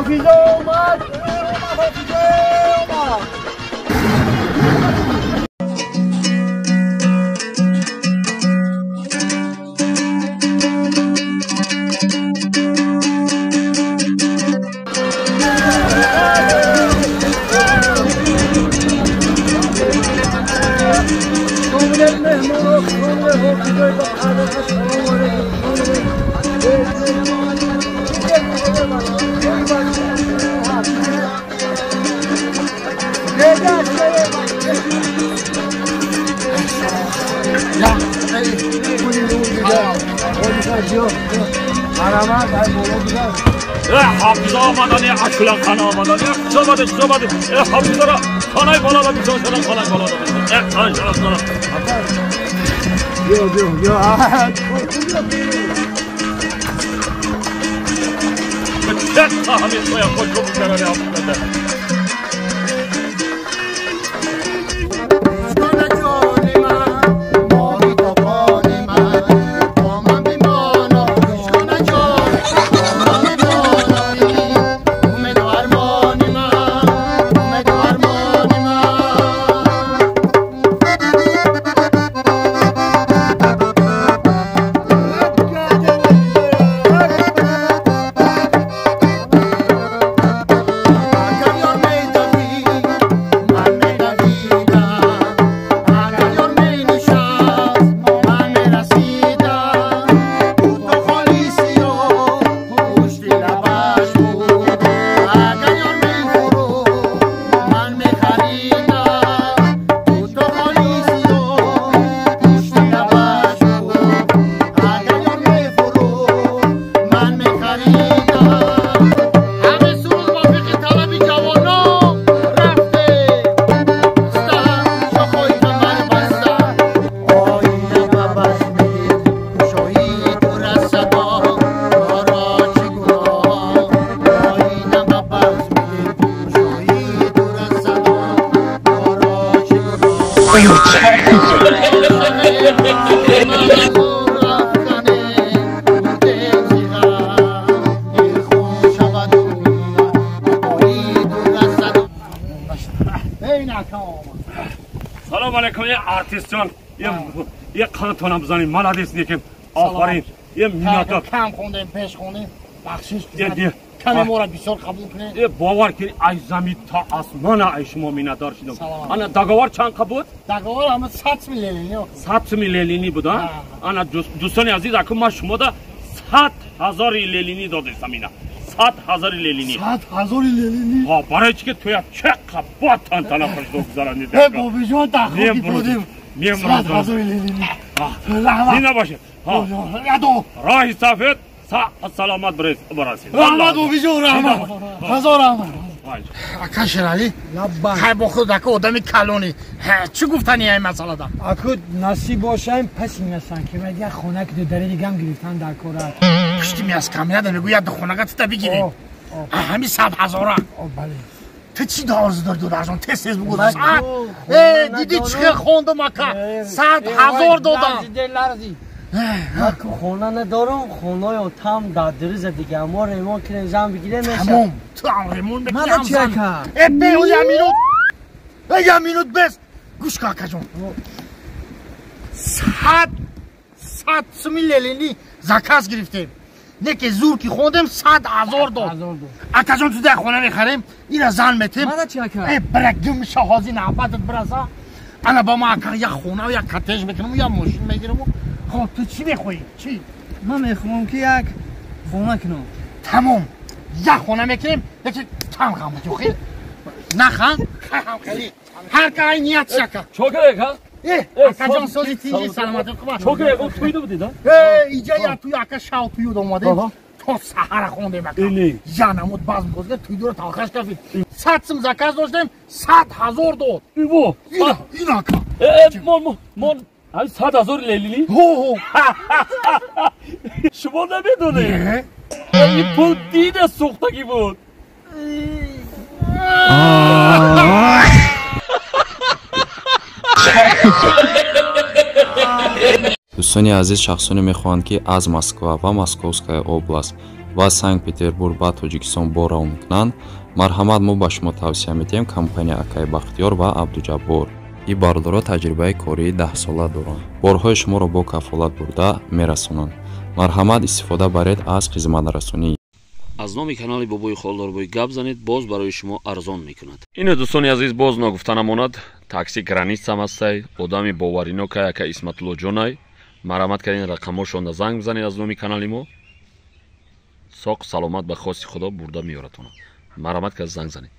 Ҳофиза омад, ҳофиза омад. حافظه آمدن اکلان خانه آمدن زبده زبده حافظه را خانه بالا را بیشون شدن خانه بالا را بیشون خانه بیا بیا بیا چه همین توی خود رو بیشتر حافظه. سلام علیکم یه آرتیست جان، یه قانتونم بزنیم مالادیس نیکیم. آفرین یه میناتا کم خوندیم پیش خوندیم بخشش کمی ما را بسیار قبول کنید. یه باور کنید ای زمین تا آسمان ای شما مینادار شدم. انا دگاوار چند بود؟ دگاوار همه 100 میلیونی. 100 میلیونی بود. انا دوستان عزیز اکو ما شما دا 100,000 لیلینی دادیم اینا. 100,000 لیلینی. 100,000 لیلینی. ها برای چی که توی چه قبا تن تن خوش دو گذرانی. ای بابی جان دخوی بودیم. 100,000 لیلینی. زنده باشه. ها. راه سفید سلامت برسید. رحمت بابی جان رحمت. هزار رحمت. اکا شیرالی خیلی با خود اکا آدم کلونی چی گفتنی این مسئله دا؟ اکو نصیب باشم پس این که باید یک خونه که دو دیگه هم گرفتن در کارت پشتی می از کمیه ده میگو یک خونه که تا بگیریم همین 100,000. بله تو چی آرزو داری دو درجان تست تست بگو دیدی چه خوندم اکا 100,000 دادم. لرزی من که خونه ندارم، خونه اتم در دریز دیگه ما ریمان کنیم زن بگیره میشه تمام تو هم ریمان بگیره هم زن ای بی او یه مینوت ای یه مینوت بس گوش که اکا جان 100 سومی لیلینی زکاس گرفتیم نه که زور که خوندم 100,000 داد اکا جان تو ده خونه میخریم این زن میتیم ای برگم شهازی نعبتت برسا انا با ما اکا یه خونه و یه کتش میکنم و یه ماشین میگیرم. خب تو چی میخوایی؟ چی؟ من میخوام که یک خونه کنم. تمام یک خونه میکنیم یکی تم خم خیلی نخم خیلی هر که این نیت شکا چوکره که؟ اکا جان سازی تینجی سلامتی خوبه چوکره اون توی دو بودید؟ اینجا یا توی اکا شاو توی دو اومدیم تا سحر خوندیم اکا یا نمود باز بازگه توی دو رو تا آخرش کفید 100 سم زکاس داشتیم 100,000 داد. ایوا این اکا من همین 100,000 لیلی؟ هو هو شما نمیدونید این پول دید سوختگی بود. Дӯстони азиз, шахсоне мехоҳанд, ки аз Москва ва Московская область Ва Санкт-Петербург ба Тоҷикистон бор равон мекунанд, марҳамат, мо ба шумо тавсия медиҳем компания акаи Бахтиёр ва Абдуҷаббор. Ин бародаро таҷрибаи кории 10-сола доранд, борҳои шуморо бо кафолат бурда мерасонанд. Марҳамат, истифода баред аз хизматрасонӣ. Аз номи канали Бобои Холдорбой гап занед, боз барои шумо арзон мекунад. Ина, дӯстони азиз, боз ногуфта намонад, такси Границам ҳастай, одами боваринокай, ака Исматуллоҷонай. Марҳамат кардин, рақамҳошонда занг бизанед, аз номи канали мо соқ саломат ба хости Худо бурда меёратона. Марҳамат кард, занг занед.